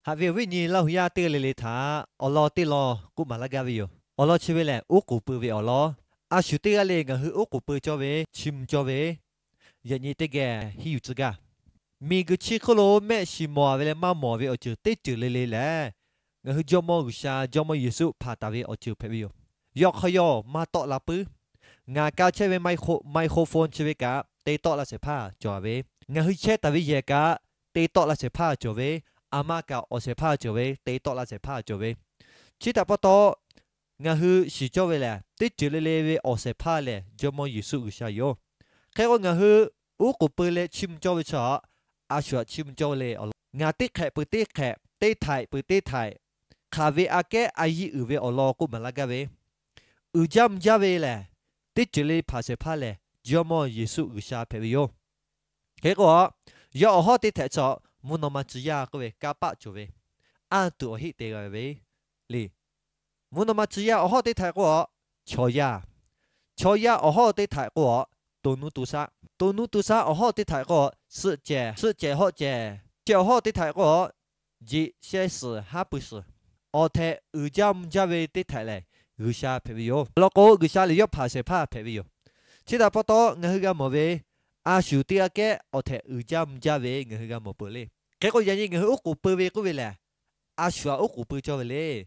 Haꞈ ve awˬ viˉ nyi Laˇ hu yaˇ teˇ g'aˇ le le htaꞈ awˬ lawn teˇ lawn k'oˆ maˍ laˇ gaˇ ve yoˬ. Awˬ lawn chi ve lehˬ, oˉ k'oˍ pui ve awˬ lawn. A shu teˇ g'aˇ le ngaˬ hui oˉ k'oˍ pui cawˇ ve, chiˇ mvuh cawˇ ve, yaꞈ nyi teˇ geh henˇ yuˬ tcuh gaˇ. Miˬguiˬ chi hk'oˆ lo mehˆ shiˍ mawˬ ve leh maˇ mawˬ ve awˬ ceuˬ teˇ ceuˬ le le lehˬ, ngaˬ hui Jawˇmawˇ G'uiˬsha, Jawˇmawˇ Yeˍsuˆ hpanˍ taˍ ve awˬ ceuˬ hpehꞈ ve yoˬ. Yawˇ hk'aˇ yawˇ maˇ tawˆ la puiˉ. Ngaˬ ka chehˇ ve microphone chi ve kaꞈ te tawˆ la shehˍ hpaˇ cawˬ ve, ngaˬ hui chehˇ taˍ ve yehˬ kaꞈ te tawˆ la shehˍ hpaˇ cawˬ ve, aˬ ma kaꞈ awˬ shehˍ hpaˇ cawˬ ve, te tawˆ la shehˍ hpaˇ cawˬ ve. Chi htaꞈ pa taw, ngaˬ hui shiˍ cawˇ ve lehˬ, teˇ ceuˬ le le ve awˬ shehˍ hpaˇ lehˬ Jawˇmawˇ Yeˍsuˆ G'uiˬsha yoˬ. Hk'e k'o, ngaˬ hui oˉ k'oˍ pui leh chiˇ mvuh cawˇ ve chi, a shu htaꞈ chiˇ mvuh cawˇ ve le awˬ lawn. Ngaˬ teˇ hk'ehꞈ peuˬ teˇ hk'ehꞈ, teˇ htaiꞈ peuˬ teˇ htaiꞈ, hk'aˬ ve aꞈ kehˉ a yiˇ uiˍ ve awˬ lawn k'oˆ maˍ laˇ gaˇ ve, uiˍ jaˇ mvuh jaˇ ve lehˬ, teˇ ceuˬ le hpanˍ shehˍ hpaˇ lehˬ Jawˇmawˇ Yeˍsuˆ G'uiˬsha hpehꞈ ve yoˬ. Hk'e k'o, yawˇ awˬ hawˉ teˇ htehꞈ chi mvuhˇ naw ma tcuh yaˇ k'oˆ ve kanˇ paˆ cawˬ ve, anˇ tuˬ awˬ heˆ te g'a ve le. Mvuhˇ naw ma tcuh yaˇ awˬ hawˉ teˇ htaiꞈ k'o, chaw yaˇ. Chaw yaˇ awˬ hawˉ teˇ htaiꞈ k'o, to nuˇ to shaˆ. To nuˇ to shaˆ awˬ hawˉ teˇ htaiꞈ k'o, suhˆ cehˬ, suhˆ cehˬ hawˆ cehˬ. Cehˬ awˬ hawˉ teˇ htaiꞈ k'o, jeꞈ shehˇ suhˍ haˉ pui suhˍ. Awˬ htehꞈ uiˍ jaˇ mvuh jaˇ ve teˇ htaiꞈ lehˬ, G'uiˬsha hpehꞈ ve yoˬ. Awˬ lawn k'o, G'uiˬsha lehˬ yawˇ hpanˍ shehˍ hpaˇ hpehꞈ ve yoˬ. Chi htaꞈ pa taw, ngaˬ hui g'a mawˬ ve, a shu teˇ g'aˇ kehˉ awˬ htehꞈ uiˍ jaˇ mvuh jaˇ ve ngaˬ hui g'a mawˬ peuˬ le. Hk'e k'o, yaꞈ nyi ngaˬ hui oˉ k'oˍ pui ve k'oˆ ve lehˬ, a shu htaꞈ oˉ k'oˍ pui cawˇ ve le.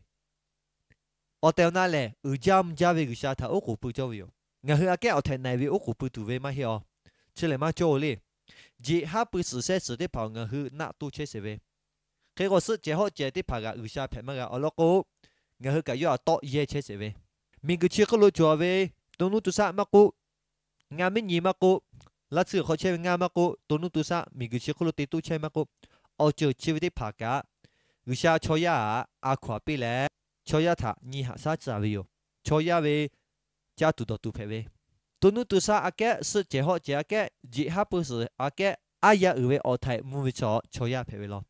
Awˬ tehˬ awˬ na lehˬ, uiˍ jaˇ mvuh jaˇ ve G'uiˬsha htaꞈ oˉ k'oˍ pui cawˇ ve yoˬ. Ngaˬ hui aꞈ kehˉ awˬ htehꞈ na-e ve oˉ k'oˍ pui tuˬ ve maˇ heˆ aˬ. Chi lehˬ maˇ cawˇ-oˬ le. Jeꞈ haˉ pui suhˍ shehˇ suhˍ teˇ hpaˍ-oˬ, ngaˬ hui naˆ toˇ chehˇ sheˍ ve. Hk'e k'o, suhˆ cehˬ hawˆ cehˬ teˇ hpaˍ kaꞈ G'uiˬsha hpehꞈ maˇ g'a. Awˬ lawn k'o, ngaˬ hui kaꞈ yawˇ htaꞈ tawˆ yehˇ chehˇ sheˍ ve. Miˬguiˬ chi hk'oˆ lo cawˬ ve to nuˇ to shaˆ maˇ k'oˆ, ngaˇ miˉ nyi maˇ k'oˆ, laˇ tsuhˇ hk'aw chehˇ ve ngaˇ maˇ k'oˆ, to nuˇ to shaˆ miˬguiˬ chi hk'oˆ lo te toˇ chehˇ maˇ k'oˆ, awˬ ceuˬ chi ve teˇ hpaˍ kaꞈ G'uiˬsha chaw yaˇ htaꞈ a hkaw-anˬ piˇ leh, chaw yaˇ htaꞈ nyi haꞈ shaˉ tcuh ve yoˬ. Chaw yaˇ ve caˇ tuˬ dawˬ tuˬ hpehꞈ ve, to nuˇ to shaˆ aꞈ kehˉ, suhˆ cehˬ hawˆ cehˬ aꞈ kehˉ, jeꞈ haˉ pui suhˍ aꞈ kehˉ, aˉ yaˇ uiˍ ve awˬ htaiꞈ mvuh ve chaw, chaw yaˇ hpehꞈ ve law.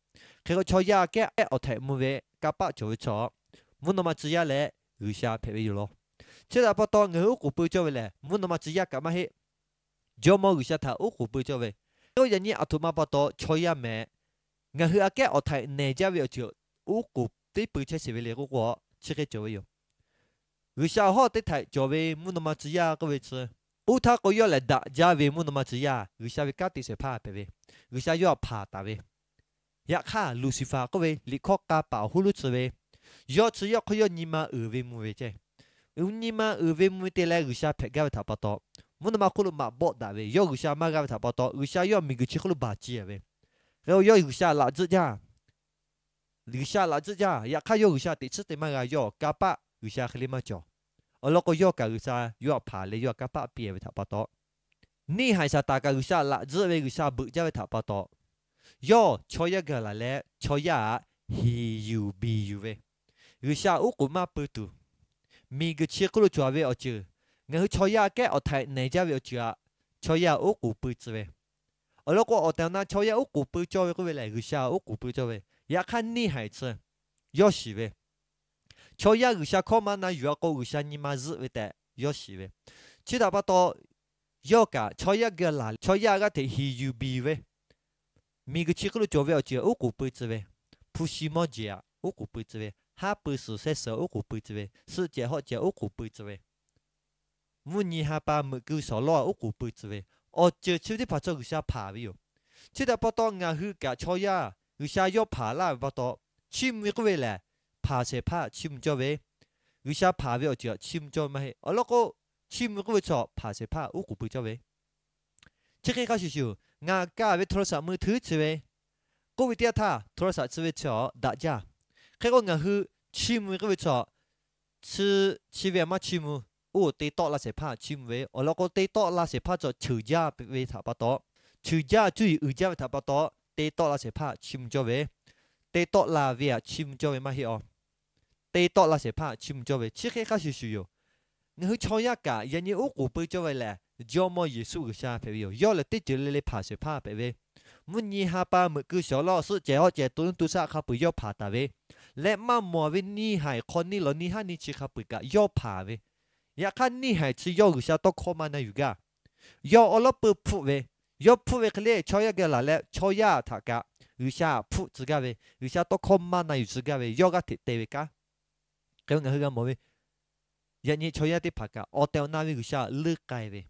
Hk'e k'o, chaw yaˇ aꞈ kehˉ awˬ htaiꞈ mvuh ve kanˇ paˆ cawˬ ve chaw, mvuhˇ naw ma tcuh yaˇ leh G'uiˬsha hpehꞈ ve yoˬ law. Chi htaꞈ pa taw, ngaˬ hui oˉ k'oˍ pui cawˇ ve lehˬ, mvuhˇ naw ma tcuh yaˇ kaꞈ maˇ heˆ. Jawˇmawˇ G'uiˬsha htaꞈ oˉ k'oˍ pui cawˇ ve. K'o yaꞈ nyi aˬ htoꞈ ma pa taw chaw yaˇ mehˍ, ngaˬ hui aꞈ kehˉ awˬ htaiꞈ nehˬ jaˇ ve awˬ ceuˬ oˉ k'oˍ teˇ pui chehˇ sheˍ ve le k'oˆ k'o, chi hk'e cawˬ ve yoˬ. G'uiˬsha awˬ hawˉ teˇ htaiꞈ cawˬ ve mvuhˇ naw ma tcuh yaˇ k'oˆ ve chi, oˇ htaˇ k'o yawˇ lehˬ daꞈ jaˇ ve mvuhˇ naw ma tcuh yaˇ, G'uiˬsha ve kanˉ te shehˍ hpaˇ hpehꞈ ve, G'uiˬsha yawˇ htaꞈ hpanˍ taˍ ve. Yaꞈ hk'aˇ, Luˍsiˍfaˍ k'oˆ ve liꞈ hkawˇ k'a paˍ awˬ hoˉ lonˉ chi ve, yawˇ chi yawˇ hk'aw yawˇ nyi ma uiˍ ve mvuh ve ceˇ. Nyi ma uiˍ ve mvuh ve te leh G'uiˬsha hpehꞈ gaˇ ve htaꞈ pa taw, mvuhˇ naw ma hk'oˆ lo maꞈ bawˆ daꞈ ve, yawˇ G'uiˬsha maˇ g'a ve htaꞈ pa taw, G'uiˬsha yawˇ miˬguiˬ chi hk'oˆ lo baˬ ciˇ ve. Hk'e k'o, yawˇ G'uiˬsha laꞈ tzuhˆ jaˇ. G'uiˬsha laꞈ tzuhˆ jaˇ. Yaꞈ hk'aˇ, yawˇ G'uiˬsha teꞈ chiˉ te maˇ g'a. Yawˇ kanˇ paˆ G'uiˬsha hk'e le maˇ cawˬ. Awˬ lawn k'o, yawˇ kaꞈ G'uiˬsha yawˇ htaꞈ hpanˍ leh yawˇ htaꞈ kanˇ paˆ piˇ ve htaꞈ pa taw, neˇ haiˬ Saˍtanˍ kaꞈ G'uiˬsha laꞈ tzuhˆ ve G'uiˬsha beuꞈ jaˇ ve htaꞈ pa taw, yawˇ chaw yaˇ gaˬ laˬ leh chaw yaˇ htaꞈ hiˍ yuˬ biˬ yuˬ ve, G'uiˬsha oˉ k'oˍ maˇ pui tuˬ, miˬguiˬ chi hk'oˆ lo cawˬ ve awˬ ceuˬ, ngaˬ hui chaw yaˇ aꞈ kehˉ awˬ htaiꞈ nehˬ jaˇ ve awˬ ceuˬ htaꞈ chaw yaˇ oˉ k'oˍ pui tcuh ve. Awˬ lawn k'o, awˬ tehˬ awˬ na chaw yaˇ oˉ k'oˍ pui cawˇ ve k'oˆ ve lehˬ, G'uiˬsha oˉ k'oˍ pui cawˇ ve. Yaꞈ hk'aˇ, neˇ haiˬ chi yawˇ shiˍ ve, chaw yaˇ G'uiˬsha hkawˇ maˇ na yuˬ-a k'o, G'uiˬsha nyi ma zuhˆ ve tehꞈ yawˇ shiˍ ve. Chi htaꞈ pa taw, yawˇ kaꞈ chaw yaˇ gaˬ laˬ, chaw yaˇ g'aˇ hteꞈ hiˍ yuˬ biˬ ve, miˬguiˬ chi hk'oˆ lo cawˬ ve awˬ ceuˬ oˉ k'oˍ pui tcuh ve, hpu shi mawˇ jeˬ aꞈ oˉ k'oˍ pui tcuh ve, haˉ pui suhˍ shehˇ suhˍ oˉ k'oˍ pui tcuh ve, suhˆ cehˬ hawˆ cehˬ oˉ k'oˍ pui tcuh ve, mvuhˇ nyi ha pa meuꞈ keu shawˍ lawˇ oˉ k'oˍ pui tcuh ve, awˬ ceuˬ chi ve teˇ hpaˍ chaw G'uiˬsha hpanˍ ve yoˬ. Chi htaꞈ pa taw, ngaˬ hui kaꞈ chaw yaˇ G'uiˬsha yawˇ hpanˍ laˇ ve pa taw, chiˇ mvuh ve k'oˆ ve lehˬ, hpanˍ shehˍ hpaˇ chiˇ mvuh cawˇ ve, G'uiˬsha hpanˍ ve awˬ ceuˬ htaꞈ chiˇ mvuh cawˇ ve maˇ heˆ. Awˬ lawn k'o, chiˇ mvuh ve k'oˆ ve chaw hpanˍ shehˍ hpaˇ oˉ k'oˍ pui cawˇ ve. Chi hk'e hk'a shuˍ shuˍ, ngaˬ kaˇ ve โทรศัพท์มือถือ chi ve k'oˆ ve teˇ yanˇ htaˇ, โทรศัพท์ chi ve chi daꞈ jaˇ. Hk'e k'o, ngaˬ hui chiˇ mvuh ve k'oˆ ve chaw, chi, chi ve aꞈ maˇ chiˇ mvuh. Oˇ, te tawˆ la shehˍ hpaˇ chiˇ mvuh ve. Awˬ lawn k'o, te tawˆ la shehˍ hpaˇ chaw cheuˬ jaˇ ve htaꞈ pa taw, cheuˬ jaˇ cuˇ yiˍ uiˍ jaˇ ve htaꞈ pa taw, te tawˆ la shehˍ hpaˇ chiˇ mvuh cawˇ ve. Te tawˆ la ve htaꞈ chiˇ mvuh cawˇ ve maˇ heˆ aˬ. Te tawˆ la shehˍ hpaˇ chiˇ mvuh cawˇ ve. Chi hk'e hk'a shuˍ shuˍ yoˬ. Ngaˬ hui chaw yaˇ kaꞈ yaꞈ nyi oˉ k'oˍ pui cawˇ ve lehˬ, Jawˇmawˇ Yeˍsuˆ G'uiˬsha hpehꞈ ve yoˬ. Yawˇ lehˬ teˇ ceuˬ le le hpanˍ shehˍ hpaˇ hpehꞈ ve, mvuhˇ nyi ha pa meuꞈ keu shawˍ lawˇ suhˆ cehˬ hawˆ cehˬ to nuˇ to shaˆ hk'a peu-eˬ yawˇ hpanˍ taˍ ve, leh maˇ mawˬ ve neˇ haiˬ hk'aw neˇ lawˬ neˇ haˉ neˇ chi hk'a peu-eˬ kaꞈ yawˇ hpanˍ ve. Yaꞈ hk'aˇ, neˇ haiˬ chi yawˇ G'uiˬsha tawˇ hkawˇ maˇ na yuˬ gaˇ. Yawˇ awˉ lawˉ peu hpfuhˆ ve, yawˇ hpfuhˆ ve hk'e le chaw yaˇ geh laˬ leh chaw yaˇ htaꞈ kaꞈ G'uiˬsha hpfuhˆ tcuh gaˇ ve, G'uiˬsha tawˇ hkawˇ maˇ na yuˬ tcuh gaˇ ve yawˇ g'aˇ hteꞈ te ve kanˉ. Hk'e ngaˬ hui g'a mawˬ ve, yaꞈ nyi chaw yaˇ teˇ hpaˍ kaꞈ awˬ tehˬ awˬ na ve G'uiˬsha leuˆ k'ai ve,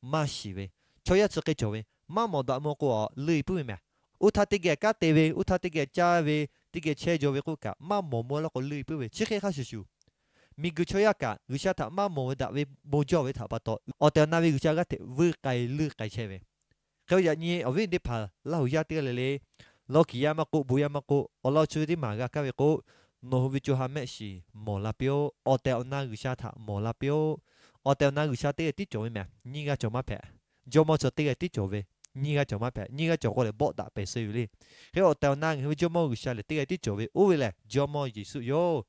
maˇ shiˍ ve, chaw yaˇ chi hk'e cawˬ ve, maˇ mawˬ daꞈ maw k'o a leuˆ puiˉ ve mehˬ. Oˇ htaˇ teˇ geh kanˉ te ve, oˇ htaˇ teˇ geh caˇ ve, teˇ geh chehˇ jaw ve k'oˆ kaꞈ maˇ mawˬ maw laˇ k'o leuˆ puiˉ ve. Chi hk'e hk'a shuˍ shuˍ, miˬguiˬ chaw yaˇ kaꞈ G'uiˬsha htaꞈ maˇ mawˬ ve daꞈ ve bon jawˇ ve htaꞈ pa taw, awˬ tehˬ awˬ na ve G'uiˬsha g'aˇ hteꞈ vuiˇ k'ai leuˆ k'ai chehˇ ve. Hk'e yaꞈ nyi awˬ viˉ teˇ hpaˍ Laˇ huˍ yaˇ teˇ g'aˇ le le, lawˇ kiˍ yaˇ maˇ k'oˆ, bon yaˇ maˇ k'oˆ, awˬ lawn chi ve teˇ maˬ g'a kaˇ ve k'o, nawˬ hui ve co ha mehˆ shiˍ mawˬ la piˇ-oˆ. Awˬ tehˬ awˬ na G'uiˬsha htaꞈ mawˬ la piˇ-oˆ. Awˬ tehˬ awˬ na G'uiˬsha teˇ geh tiˉ cawˬ ve mehˬ, nyiˇ g'aˇ cawˬ maˇ hpehꞈ. Jawˇmawˇ chi teˇ geh tiˉ cawˬ ve, nyiˇ g'aˇ cawˬ maˇ hpehꞈ, nyiˇ g'aˇ cawˬ k'o lehˬ bawˆ daꞈ pehˍ suh ve le. Hk'e awˬ tehˬ awˬ na ngaˬ hui ve Jawˇmawˇ G'uiˬsha lehˬ teˇ geh tiˉ cawˬ ve, oˇ ve lehˬ Jawˇmawˇ Yeˍsuˆ yoˬ.